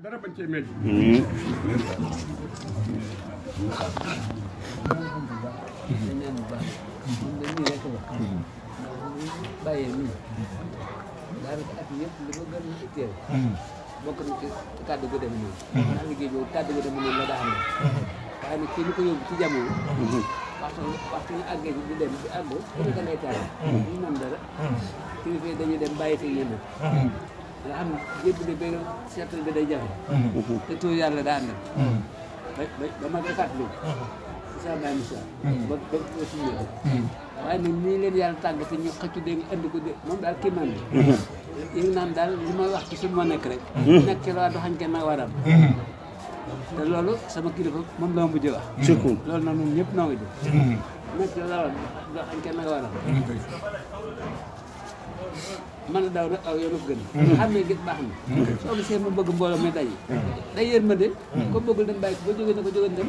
dara bañ cee métti. bàyyee nii daanaka at yëpp li ma gën a itteel bokk na ci kàddu gu dem nii ndax liggéey boobu kàddu gu dem nii la daa am waaye nag kii ni ko yóbbu ci jamono waxtu ñu àggee di dem di àgg ku nekk lay taal ñu mën dara kilifa yi dañuy dem bàyyi fi ñenn nga xam jébbali ba seetal bi day jafe te tuur yàlla daa àndal ba ma koy fàttali sa baay Moussa ba suñu waaye nag nii leen yàlla tàgg te ñu xëccu dégg indi ko dé moom daal kii man bi yéegi naan daal li may wax ci suñu moo nekk rek nekk ci laa doxañ kenn nag waram te loolu sama kilifa moom la ma mujj wax loolu nag ñun ñëpp noo ngi jëf nekk ci laa doxañ kenn nag waram man a daw nag aw yoonu gën xam ne gis baax na soo gisee mu bëgg mbooloo mi daje day yéen ma de ko bëggul dem bàyyi ko ba jógee na ko jógeen dem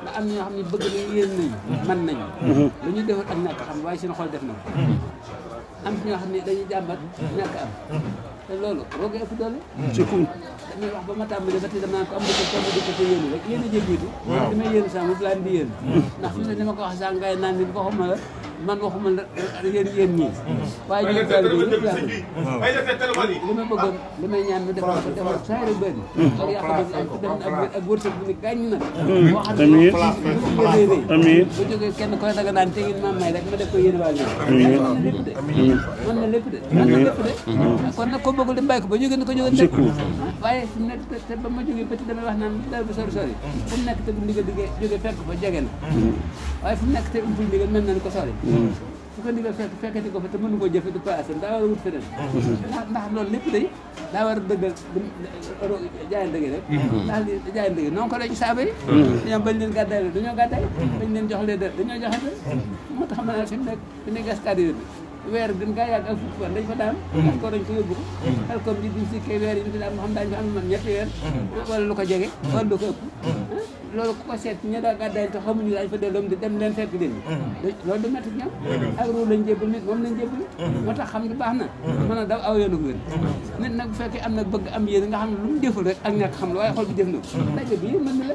ndax am na ñoo xam ne bëgg nañ yéen nañu man nañu lu ñu defut ak ñàkk xam waaye seen xol def na ko am ci ñoo xam ne dañuy jàmbat ñàkk am te loolu roogee ëpp doole damay wax ba ma tàmbali ba tey dama naan ko am dëkk comme dëkk te yéen rek yéen a jël jiitu damay yéen sa mu laan di yéen ndax fi ne ni ma ko wax sa ngay naan ni ko xuma la man waxuma la yéen ñii waaye ñu daal bi yëpp laa li ma bëggoon li may ñaan ñu def ko defal saa rek bëri ak yàq dem ak wërsëg bu ni gàññ nag boo xam ne amiin bu jógee kenn koy daga naan te ngeen ma may rek ma def ko yéen waa ñoom mën na lépp de mën na lépp de kon nag ko bëggul dem bàyyi ko ba jógee ni ko jógee dem waaye fu mu nekk te ba ma jógee petit damay wax naan dal bu sori sori fu mu nekk te bu ndigal jógee fekk fa jege na waaye fu mu nekk te umpul ndigal mel na ni ko sori su ko ndigal fekkati ko fa te mënu koo jëfe du passé daa war a wut feneen ndax loolu lépp day daa war a dëggal jaay dëgg rek ndax li jaay dëgg noonu ko dañ saaba yi ñoom bañ leen gàddaay la dañoo gàddaay bañ leen jox leen dañoo joxe moo tax ma ne fi mu nekk fi ne gas kàddu weer gën gaa yàgg ak fukki fan dañ fa daan ak ko dañ ko yóbbu ko xel comme ji duñ sikkee weer yi ñu fi daan moo xam daañu fa am man ñetti weer wala lu ko jege wala lu ko ëpp loolu ku ko seet ña daa gàddaay te xamuñu dañ fa delloom di dem leen fekk leen loolu du métti ñoom ak ruu lañ jébbal nit moom lañ jébbal moo tax xam nga baax na mën a daw aw yoonu wér nit nag bu fekkee am na bëgg am yéen nga xam ne lu mu deful rek ak ñàkk xam la waaye xol bi def na ko daje bi mën na la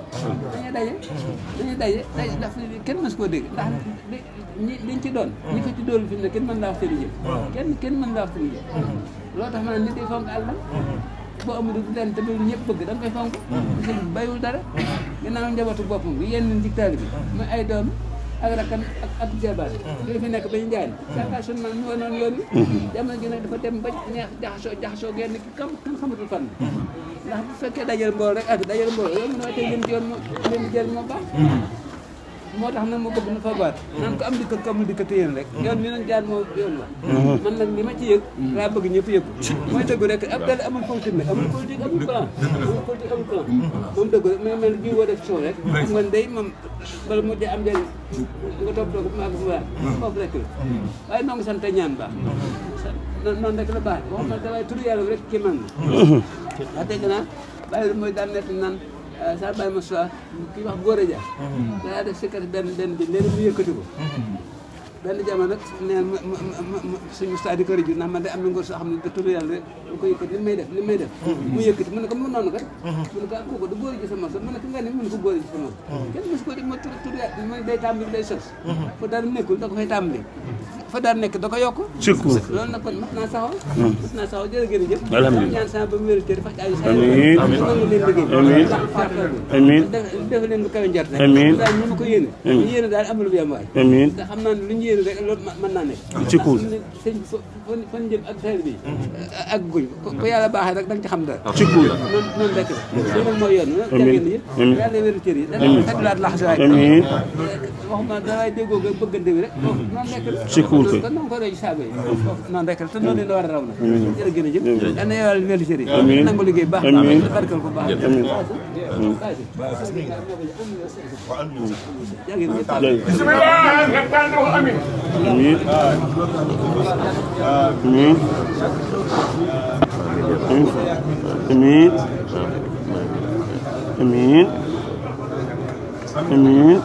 dañuy daje daf kenn mës koo dégg ndax ñi liñ ci doon ñi ko ci doon fi mu ne kenn mën laa wax seen jëf kenn mën laa wax seen jëf loolu tax ma ne nit day fonk àllam boo amul du leen te loolu ñëpp bëgg da nga koy fonk parce que bayiwul dara ginnaaw njabootu boppam bi yenn dictateur bi mooy ay doom ak rakkan ak jabaat yooyu fi nekk bañu jaay saka sun man ñu wonoon yoon yi jamono ji nag dafa dem ba neex jaxasoo genn ki kan xamatul fan ndax bu fekkee dajal mbool rek ak dajal mbool yow mën a tey leen ci yoon leen jël moo baax moo tax nag ma bëgg na fa baat naan ko am dikk ko amul dikk te yéen rek yoon mi nañ jaar moo yoon la man nag li ma ci yëg laa bëgg ñëpp yëg mooy dëgg rek ab dal amul politique nag amul politique amul plan moom dëgg rek mais mel jiw woo def soo rek xam nga day moom bala mu dee am njëriñ nga toog toog maag mu waan foofu rek la waaye noo ngi sant ñaan baax noonu rek la baax boo xam ne daway turu yàlla rek kii man la wax dëgg naa bàyyi lu mooy daan nett naan sa bàyyi ma soir kii wax góor a ja daa def sikkat benn bi léegi mu yëkkati ko benn jamono nag neen suñu stade ko rëju ndax man de am na ngóor soo xam ne da tudd yàlla rek lu ko yëkkati li may def mu yëkkati mu ne ko mu noonu kat mu ne ko kooku du góor ji sa mos mu ne ko nga ne mu ne ko góor ji sa mos kenn mos ko di ma tudd yàlla mooy day tàmbali day sos fa dara nekkul da ko fay tàmbali fa daan nekk da ko yokk loolu nag kon mat naa saxoo jërë ngeen jëf ñaan sama ba mu wéru tëri faj ay nangu leen liggéey amiin def leen lu kawe njort rek daal ñu ma ko yéene daal amul bu yam waay te xam naa ne lu ñu yéene rek loolu mën naa nekk sëñ fan jëm ak teel bi ak guñ ko yàlla baaxee rek da nga ci xam dara noonu rek la loolu nag mooy yoon jàngeen yëpp yàlla wéru tër yi dana xadulaat laxasaay waxuma daway déggoo nga bëggante bi rek noonu nekk la kon noonu ko doy saaba yi noonu rek la te noonu leen war a raw na jërë gën a jëf yal na yàlla wéru tër yi nangu liggéey baax baax barkal ko baax amiin amiin amiin